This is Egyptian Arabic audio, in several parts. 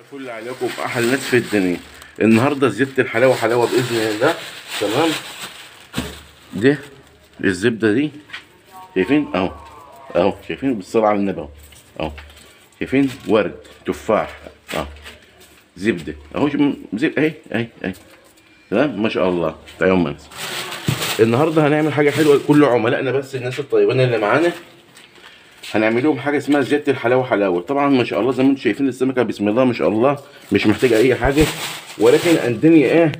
الفل عليكم احلى ناس في الدنيا. النهارده زبدة الحلاوة حلاوة باذن الله. تمام، ده الزبدة دي شايفين اهو اهو، شايفين بالصلاة على النبي اهو اهو، شايفين ورد تفاح اهو، زبدة اهو، زبدة اهي اهي اهي. تمام ما شاء الله. تعالوا النهارده هنعمل حاجة حلوة لكل عملائنا، بس الناس الطيبين اللي معانا هنعمل لهم حاجة اسمها زيادة الحلاوة حلاوة. طبعا ما شاء الله زي ما انتم شايفين السمكة بسم الله ما شاء الله مش محتاجه اي حاجة، ولكن الدنيا ايه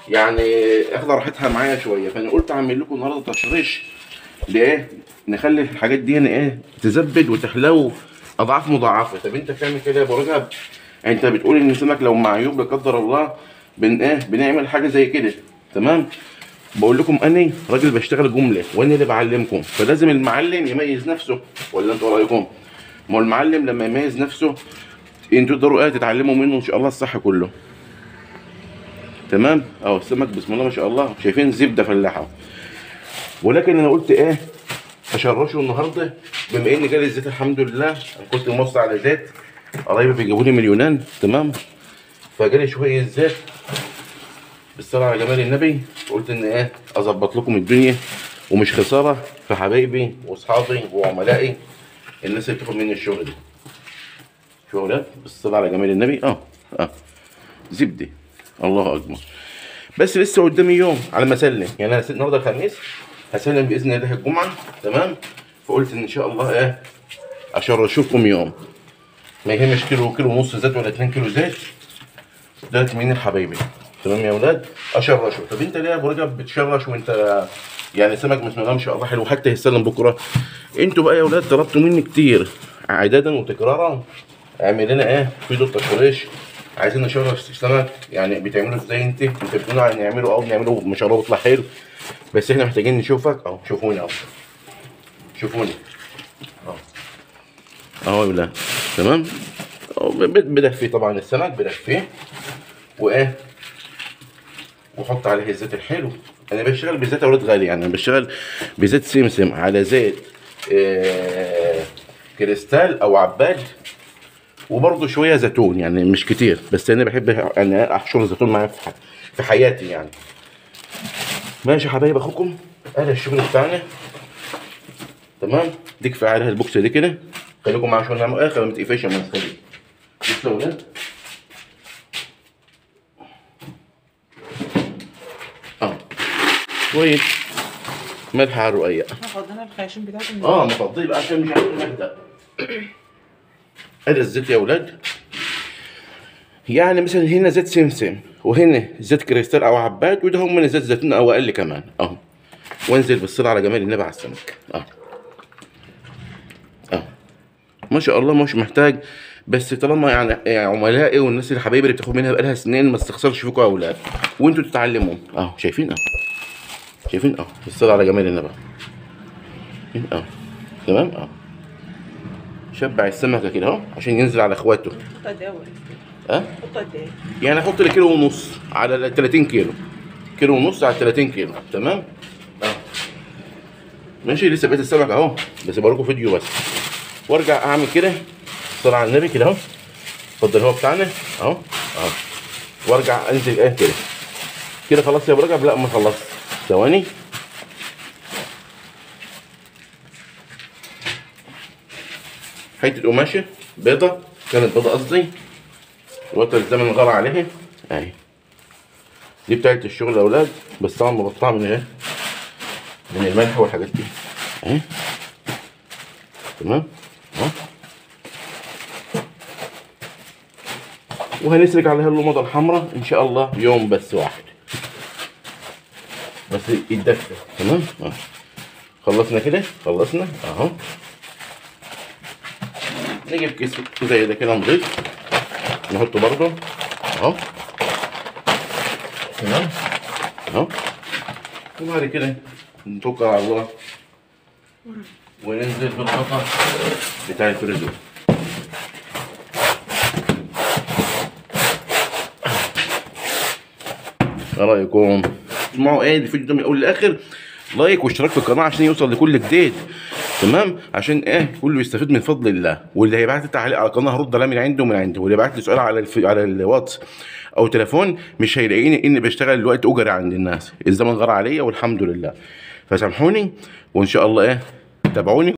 يعني اخده راحتها معايا شوية، فانا قلت اعمل لكم النهارده تشريش لايه نخلي الحاجات دي هنا ايه تزبد وتحلو اضعاف مضاعفه. طب انت بتعمل كده يا ابو رجب؟ انت بتقول ان السمك لو معيوب لا قدر الله بن ايه بنعمل حاجة زي كده. تمام، بقول لكم انا راجل بشتغل جملة وانا اللي بعلمكم، فلازم المعلم يميز نفسه، ولا انتوا رايكم؟ ما هو المعلم لما يميز نفسه انتوا تقدروا ايه تتعلموا منه ان شاء الله الصح كله. تمام اهو السمك بسم الله ما شاء الله شايفين زبدة فلاحة، ولكن انا قلت ايه اشرشه النهارده بما ان جالي الزيت الحمد لله. انا كنت موصي على زيت قرايبي بيجيبوا لي من اليونان، تمام، فجالي شوية زيت بالصلاة على جمال النبي، قلت ان ايه اظبط لكم الدنيا ومش خسارة في حبايبي واصحابي وعملائي الناس اللي بتاخد مني الشغل ده. شغلات بالصلاة على جمال النبي اه زبدة الله اكبر. بس لسه قدامي يوم على ما اسلم، يعني انا النهارده الخميس هسلم باذن الله الجمعة. تمام، فقلت ان شاء الله ايه اشرشكم يوم، ما يهمش كيلو كيلو ونص زيت ولا 2 كيلو زيت، ده من حبايبي. تمام يا ولاد اشرشه. طب انت ليه يا ابو رجب بتشرش وانت يعني سمك بسم الله ما شاء الله حلو حتى يسلم بكره؟ انتوا بقى يا ولاد طلبتوا مني كتير عدادا وتكرارا اعمل لنا ايه فيديو التشريش، عايزين نشرش سمك، يعني بتعمله ازاي انت بتقولوا نعمله او بنعمله ما شاء الله بيطلع حلو، بس احنا محتاجين نشوفك اهو. شوفوني اهو، شوفوني اهو اهو يا ولاد. تمام، بدفيه طبعا السمك بدفيه وايه وحط عليه الزيت الحلو. انا بشتغل بزيت يا ولاد غالي، يعني انا بشتغل بزيت سمسم على زيت كريستال او عباد، وبرده شوية زيتون، يعني مش كتير، بس انا بحب انا احشر زيتون معايا في حياتي يعني. ماشي يا حبايب اخوكم، ادي الشغل بتاعنا. تمام، دي كفاية عليها البوكس دي كده، خليكم معايا شوية نعمل ايه، ما تقفش يا مسخري. بصوا يا ولاد شوية ملح على الرقيق. احنا فضينا الخياشيم بتاعته مفضيه بقى عشان مش عايزين نهدى. ادي الزيت يا ولاد، يعني مثلا هنا زيت سمسم وهنا زيت كريستال او عباد، وده هم من زيت زيتون او اقل كمان اهو. وانزل بالصلاة على جمال النبي على السمك اهو اهو ما شاء الله مش محتاج، بس طالما يعني عملائي والناس اللي حبايبي اللي بتاخد منها بقالها سنين ما استخسرش فيكم يا اولاد وانتوا تتعلموا اهو. شايفين اهو، شايفين اهو بالصلاة على جمال النبي اهو. تمام اهو، شبع السمكة كده اهو عشان ينزل على اخواته. حط قد ايه؟ حط قد ايه؟ يعني احط لي كيلو ونص على 30 كيلو، كيلو ونص على 30 كيلو. تمام اهو ماشي. لسه بقيت السمك اهو، بس بوريكم فيديو بس وارجع اعمل كده الصلاة على النبي كده اهو. اتفضل هو بتاعنا اهو اهو، وارجع انزل ايه كده كده. خلاص يا ابو رجب؟ لا ما خلصت، ثواني. حتة قماشة بيضة، كانت بيضة قصدي، وقت الزمن غلى عليها اهي. دي بتاعت الشغل يا اولاد، بس طبعا مغطاة من ايه؟ من الملح والحاجات دي اهي. تمام اهو، وهنسرك عليها اللمضه الحمراء ان شاء الله يوم بس واحد بس يتدفى. تمام اهو، خلصنا كده، خلصنا اهو. نجيب كيس زي ده كده نضيف نحطه برضه اهو. تمام اهو، وبعد كده نتوكل على الله وننزل بالقطع بتاع الفريزر. ايه رايكم؟ اسمعوا ايه الفيديو ده من الاول للاخر، like واشتراك في القناة عشان يوصل لكل جديد. تمام؟ عشان ايه؟ كله يستفيد من فضل الله. واللي هيبعت لي تعليق على القناة هرد عليه من عنده ومن عنده، واللي يبعت لي سؤال على على الواتس او تليفون مش هيلاقيني، اني بشتغل الوقت اجري عند الناس، الزمن غير عليا والحمد لله. فسامحوني، وان شاء الله ايه تابعوني.